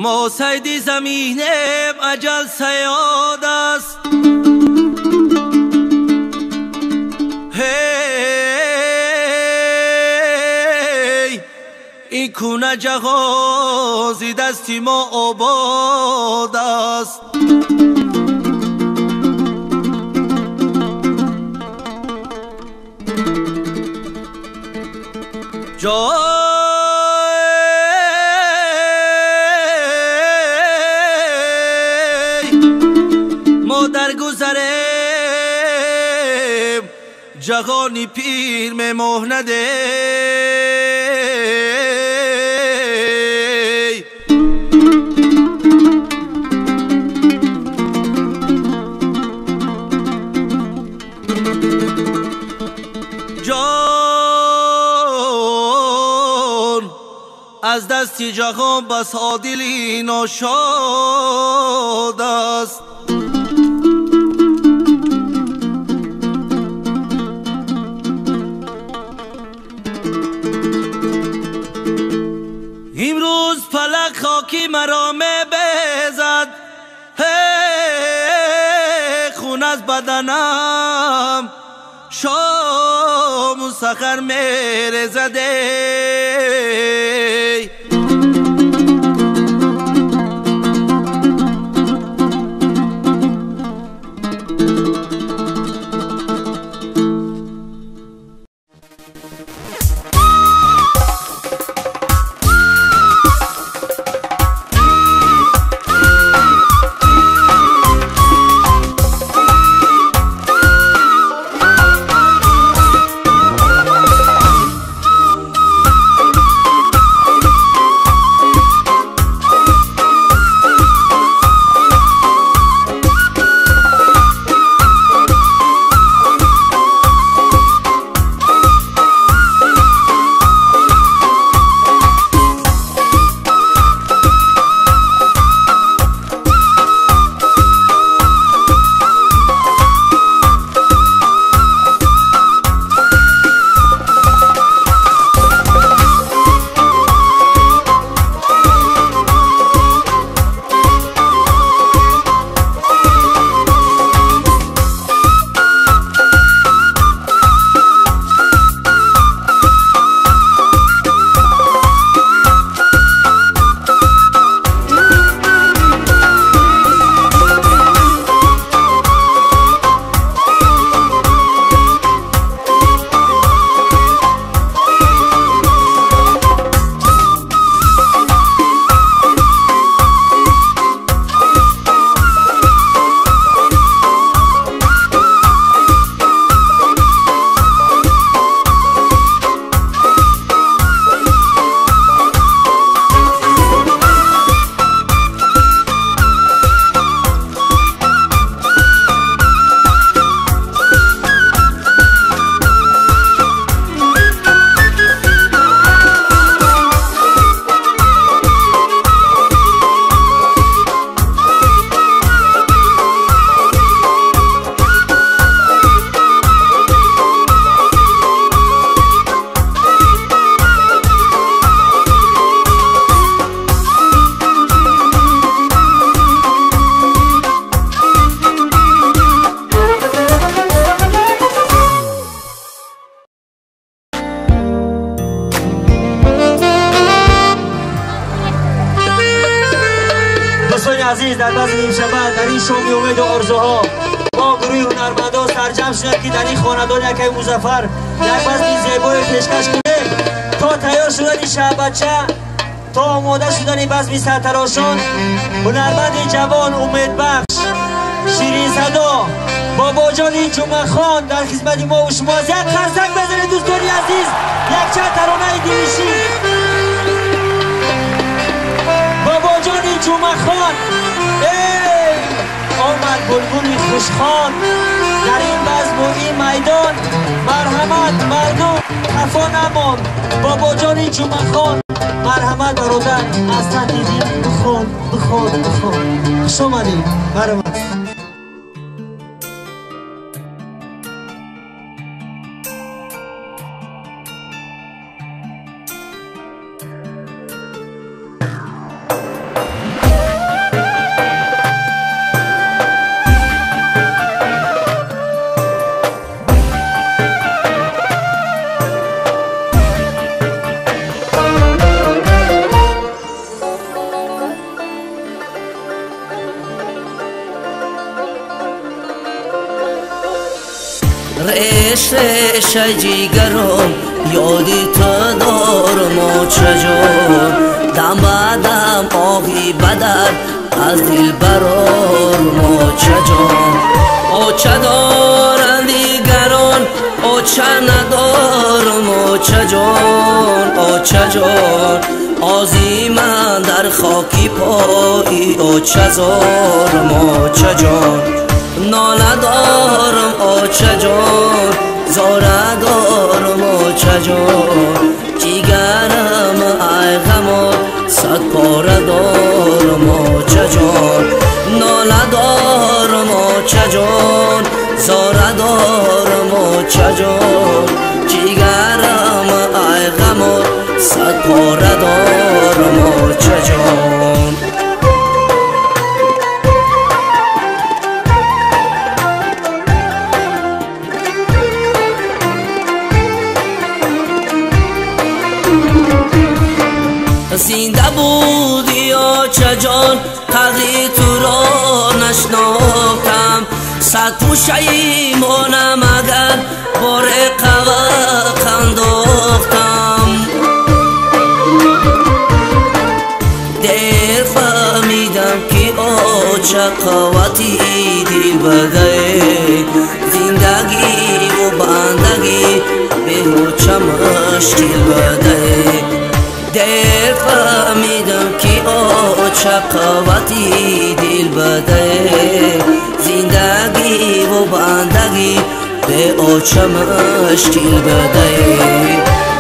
Мо сайди заминем аҷал саёд аст. Ҳей, ин куна ҷаҳон зи дасти мо обод аст. Ҷой мо даргузарем, ҷаҳони пир мемоҳнадей. Ҷон аз дасти ҷаҳон бас одили ношод аст. Имрӯз фалак хоки маро мебезад, хун аз баданам шому сахар мерезад. Азиз, дар базми ин шаб, дар ин шоми умеду орзуҳо мо гурӯҳи ҳунармандон сарҷамъ шудем, ки дар ин хонадон якай Музаффар як базми зебое пешкаш кунем. То тайёр шудани шаҳбача, то омода шудани базми сартарошон, ҳунарманди ҷавон, умедбахш, ширинсадо Бобоҷони Ҷумъахон дар хизмати мо ва шумо аст. Як қарсак бизанед, дӯстони азиз, якчанд таронаи дилишин. Бобоҷони Ҷумъахон, эй омад булбули хушхон дар ин базму ин майдон. Марҳамат, мардум, хафо намон. Бобоҷони Ҷумъахон, марҳамат, бародар, аз таҳти дил бихон, бихон, бихон. Хуш омадед, марҳамат. Реш реш ай ҷигарам ёди ту дорам оча ҷон, дам ба дам оҳи бадар аз дил барорам оча ҷон. Оча доранд дигарон, оча надорам оча ҷон, оча ҷон. Ози ман дар хоки пои оча зорам оча ҷон. Нола дорам оча ҷон, зора дорам оча ҷон. Ҷигарам ай ғамо сад пора дорам оча ҷон. Нола дорам оча ҷон, зора дорам оча ҷон. Ҷигарам ай ғамо сад пора дорам оча ҷон. Зинда буди оча ҷон, қадри туро нашнохтам. Сад пушаймонам агар бори қавақ андохтам. Дер фаҳмидам ки оча қуввати дил бадае. Зиндагиву бандагӣ бе оча мушкил бадае. Дер фаҳмидам ки оча қуввати дил бадае. Зиндагиву бандагӣ бе оча мушкил бадае.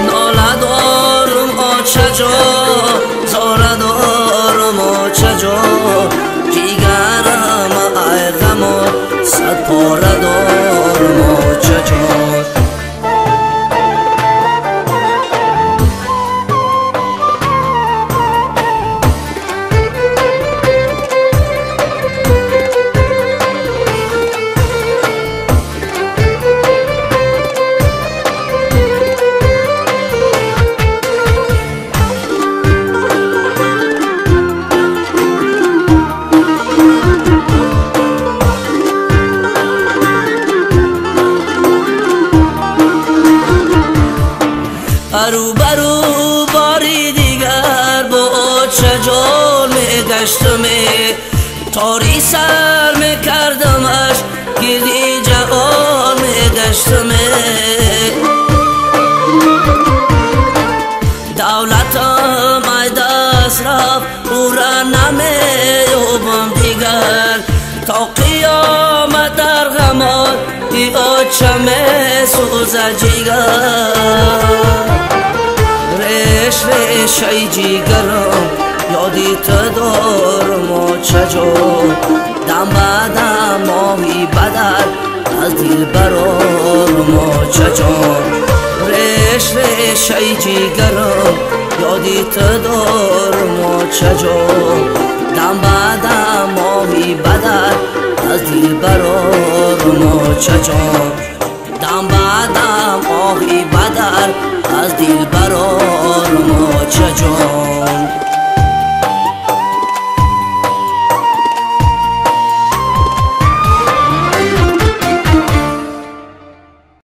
Нола дорам оча ҷон, зора дорам оча ҷон. Ҷигарам ай ғамо сад пора дорам оча ҷон. Бару бару бори дигар бо оча ҷон мегаштам, тори сар мекардамаш гирди ҷаҳон мегаштам. Давлатам ай даст рафт, ӯра намеёбам дигар. То қиёмат дар ғамои оча месӯзад ҷигар. Реш реш ай ҷигарам ёди ту дорам оча ҷон. Дам ба дам моҳи бадар аз дил барорам оча ҷон. Реш реш ай ҷигарам ёди ту дорам оча ҷон. Дам ба дам моҳи бадар аз дил барорам оча ҷон. Дам ба дам оҳи бадар аз дил барорам оча ҷон.